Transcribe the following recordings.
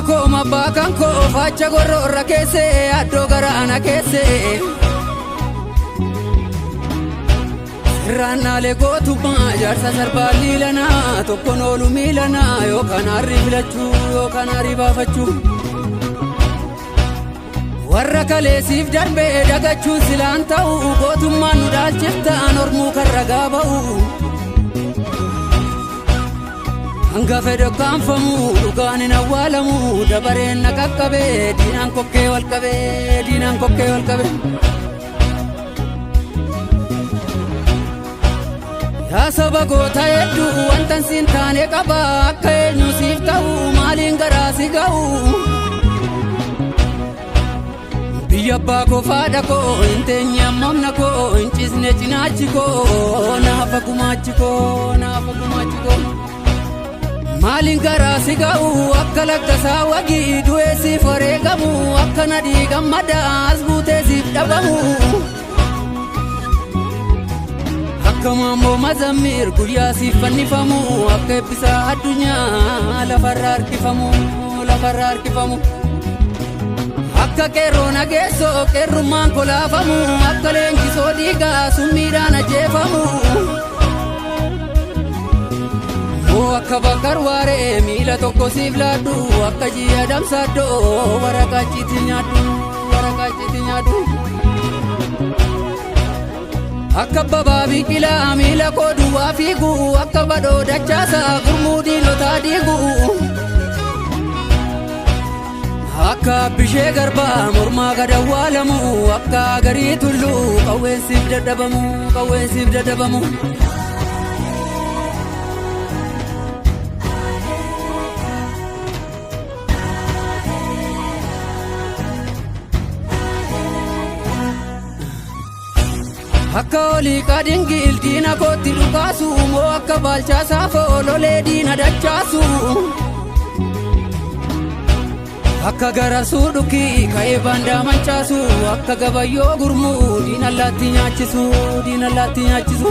koo mabbaa kan koo facha gorroorra keesse addoo garaana keesse. Sirraannaalee gootummaa jaarsa sarbaa liilanaa tokkoon oolu miilanaa yookaan harri filachuu yookaan harri baafachuu. Warra kaleessiif darbee dagachuun silaan ta'u gootummaan nu dhaalchiftaan ormuu kan ragaa ba'u. Hanga fedhe kaanfamu dhugaan hin awwaalamu dabareen na qaqqabee diinaan kokkee wal qabee diinaan kokkee wal qabee. Yaa saba goota hedduu wantan siin taane qaba akka eenyu siif ta'u maaliin garaa si ga'u. Biyya abbaa koo faadha koo hin teenye ammamna koo hin ciisne cinaachi koo naafa gumaachi koo naafa gumaachi koo. Maaliin garaa si ga'u akka lakkasaa wagii du'ee siif wareegamu akka nadhii gammadaa as buutee siif dhabamu. Akka maammoo mazammir guyyaa siif fannifamu akka eebbisaa addunyaa lafarra harkifamu lafarra harkifamu. Akka qeerroo nageessoo qeerrummaan kolaafamu akka leenjisoo dhiigaa summiidhaan ajjeefamu. Moo akka bakkar waaree miila tokko siif laaddu akka ji'a damsaaddoo waraqaa ciiti nyaadhu waraqaa ciiti nyaadhu. Akka babaa biqilaa miila koo duwwaa fiigu akka badhoo dachaasaa gurmuu diinotaa diigu. Akka bishee garbaa mormaa gad awwaalamu akka garii tulluu qawween siif dadhabamu qawween siif dadhabamu. Akka olii qaadingil diina kootti dhukaasu moo akka baalchaa saafoo lolee diina dachaasu. Akka garasuu dhukkii ka'ee baandaa manchaasu akka gabayyoo gurmuu diina allaatti nyaachisu diina allaatti nyaachisu.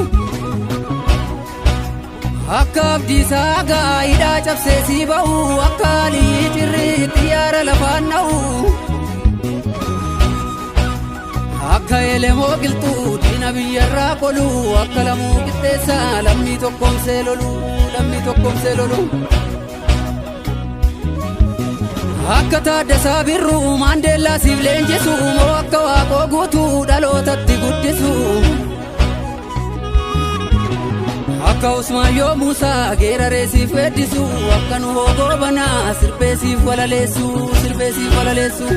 Akka abdiisaa hidhaa cabsee sii ba'u akka alii cirrii xiyyaara lafaan dha'u. Akka elemoo qilxuu diina biyyarraa qolu akka lamuu qixxeessaa lammii tokkoomsee lolu lammii tokkoomsee lolu. Akka Taaddasaa Birruu Maandeellaa siif leenjisu moo akka Waaqoo guutuu dhalootatti guddisu. Akka Usmaayyoo Muusaa geeraree siif weeddisu akka Nuhoo Goobanaa sirbee siif walaleessu sirbee siif walaleessu.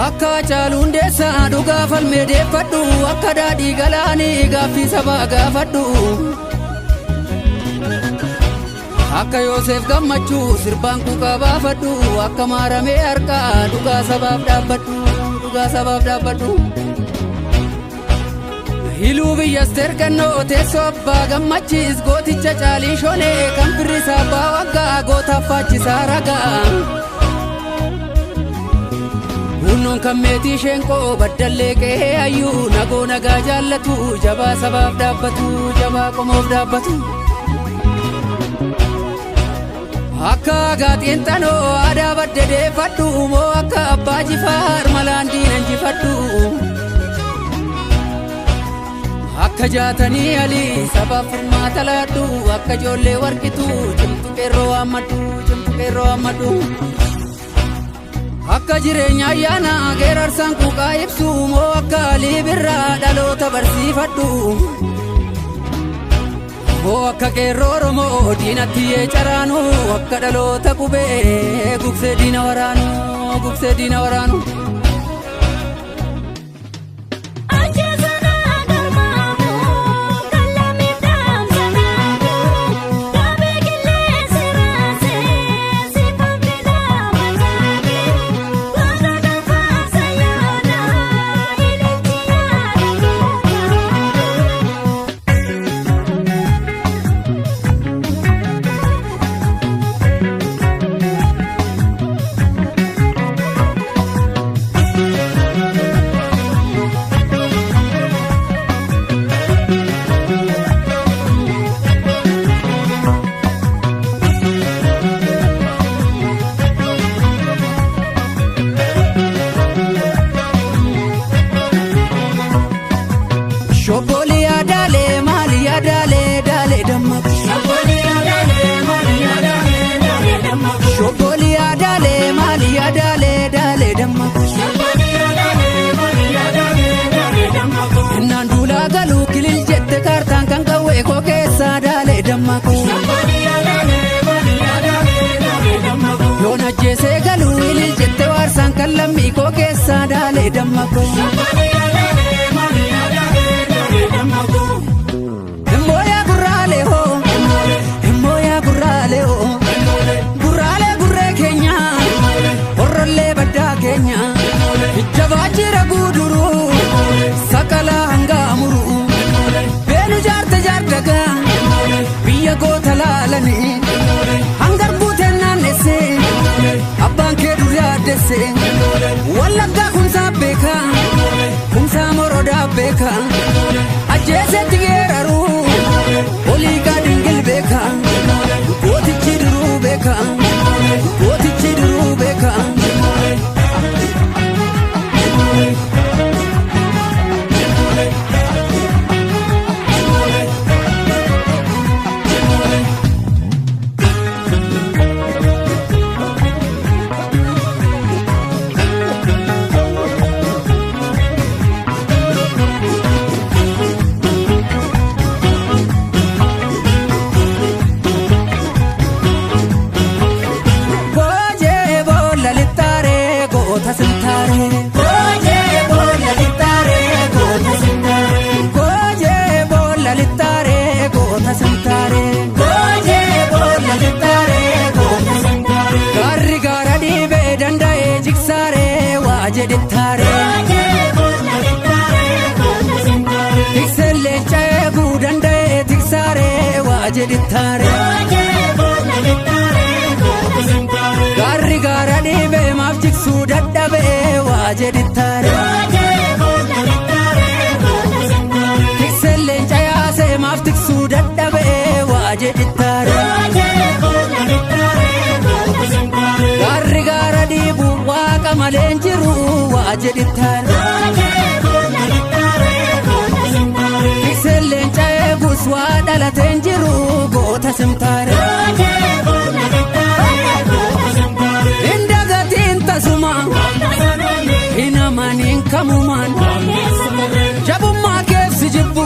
Akka Haacaaluu Hundeessaa dhugaa falmee deeffadhu akka daadhii galaanii gaaffii sabaa gaafadhu. Akka Yoosef Gammachuu sirbaan kuukaa baafadhu akka maaramee harkaa dhugaa sabaaf dhaabbadhu dhugaa sabaaf dhaabbadhu. Hiluu biyya Asteer Gannoo teessoo abbaa gammachiis gooticha caalii shonee kan firrisaa abbaa waggaa gootaaf faachisaa ragaa. Hunnoon kan meetii sheenqoo baddallee qe'ee hayyuu nagoo nagaa jaallatu jabaa sabaaf dhaabbatu jabaa qomoof dhaabbatu. Akka gaaxiin xanoo aadaa badde deeffadhu moo akka abbaa jifaar malaan diina injifadhu. Akka jaatanii alii sabaaf furmaata laadhu akka ijoollee warqitu cimtu qeerroo waammadhu cimtu qeerroo waammadhu. Akka jireenya ayyaana geerarsaan kuuqaa ibsu moo akka alii birraa dhaloota barsiifadhu. Moo akka qeerroo Oromoo diinatti yee caraanu akka dhaloota qubee gugsee diina waraanu gugsee diina waraanu. koo. Yoon ajjeesee galuu ilil jette waarsaan kan lammii koo keessaa daalee damma koo. Immooyaa gurraalee hoo, immooyaa gurraalee hoo, gurraalee gurree keenya, horrollee baddaa keenya, jabaa jira guuduruu, sakalaa hangaa muruu, beenu jaarte jaardagaa, biyya goota laalanii, hangar guuteen naannessee, abbaan kee dur yaaddesse, Wallaggaa kumsaa beekaa, kumsaa morodaa beekaa, ajjeesetti geeraruu, olii gaadingil beekaa, gootichi duruu beekaa, gootichi duruu beekaa. Goojee boolla lixxaaree goota sintaaree. Goojee boolla lixxaaree goota sintaaree. Goojee boolla lixxaaree goota sintaaree. Goojee boolla lixxaaree goota sintaaree. Gaarri gaara dhiibee danda'ee jigsaaree waa jedhittaaree. Tikseen leenca eeguu danda'ee tiksaaree waa jedhittaaree. Gaarri gaara dhiibee maaf jigsuu dadhabee waa jedhittaare. Tikseen leenca yaasee maaf tiksuu dadhabee waa jedhittaare. Gaarri gaara dhiibu waaqa malee hin jiru waa jedhittaare. Tikseen leenca eegus waa dhalatee hin jiru goota simtaare. Hin dagatiin tasuma, hin amaniin kamumaan, jabummaa keef si jibbu,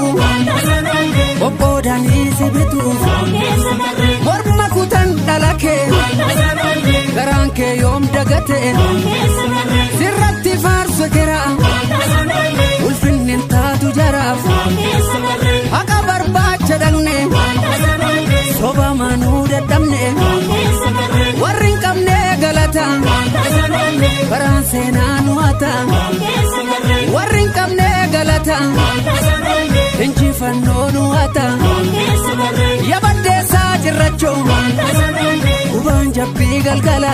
qoqqoodanii si bituuf, morma kutan dhala kee, garaan kee yoom dagate, sirratti faarsu kera, ulfinni hin taatu jaraaf, haqa barbaacha dhaqne, soba manuu dadhabne, warri hin qabne galata, baraan seenaa nu hata, warri hin qabne galata, injifannoo nu hata, yabaddeessaa cirrachoo, gubaan jabbii galgala,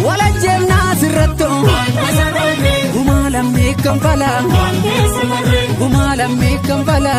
walajjeefnaa sirrattoo, gumaa lammii kanfala, gumaa lammii kanfala.